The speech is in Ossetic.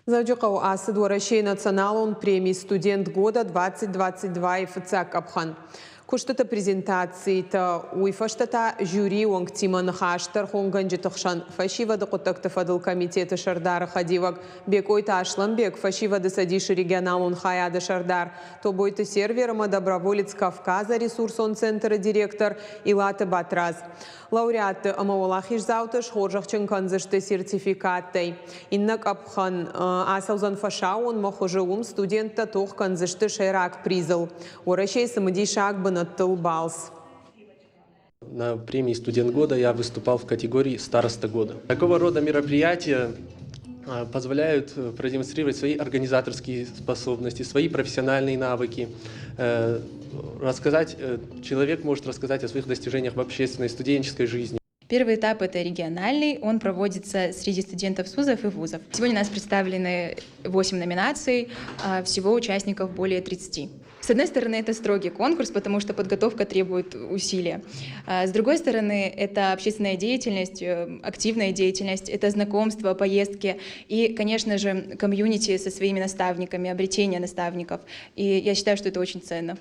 Дзӕуджыхъӕуы ацыд Уӕрӕсейы националон преми «Студент года 2022-йы фыццаг къӕпхӕн. Куыстыты презентацитӕ, уый фӕстӕ та жюрийы уӕнгтимӕ ныхас тӕрхонгӕнджыты хсӕн фӕсивӕды хъуыддӕгты фӕдыл комитеты сӕрдары хӕдивӕг Бекъойты Аслӕнбег, фӕсивӕды цӕдисы регионалон хайады сӕрдар Тобойты Сервер ӕмӕ Доброволец Кавказа ресурсон центры директор Илаты Батрадз. Лауреатты ӕмӕ уӕлахиздзауты схорзӕхджын кӕндзысты сертификаттӕй. Иннӕ къӕпхӕн ацӕудзӕн фӕсаууонмӕ хуызы, уым студенттӕ тох кӕндзысты сӕйраг призыл Уӕрӕсейы цымыдисаг бынӕттыл балц. На премии «Студент года» я выступал в категории «Староста года». Такого рода мероприятия позволяют продемонстрировать свои организаторские способности, свои профессиональные навыки. Рассказать, человек может рассказать о своих достижениях в общественной, студенческой жизни. Первый этап – это региональный, он проводится среди студентов СУЗов и вузов. Сегодня у нас представлены 8 номинаций, всего участников более 30. С одной стороны, это строгий конкурс, потому что подготовка требует усилия. С другой стороны, это общественная деятельность, активная деятельность, это знакомство, поездки и, конечно же, комьюнити со своими наставниками, обретение наставников. И я считаю, что это очень ценно.